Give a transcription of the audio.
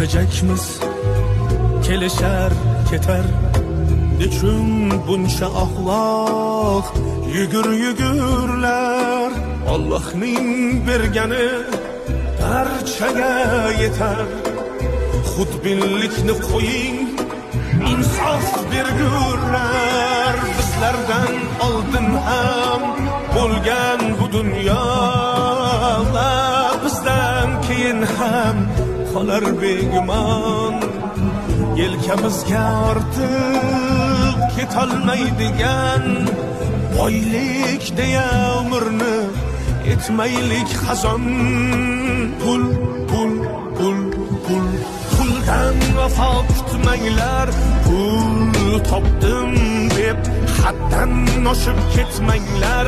Ketajakmiz, kelishar ketar. Nechun buncha ahloq yugur yugurlar? Allohning bergani barchaga yetar. Xudbinlikni qo'ying, insof bergurlar. Bizlardan oldin ham bo'lgan bu dunyo va bizdan keyin ham qolar begumon. Yelkamizga ortib ketolmaydigan boylik deya umrni etmaylik xazon. Pul, pul, pul, pul, puldan vafo kutmanglar. Pul topdim deb haddan oshib ketmanglar.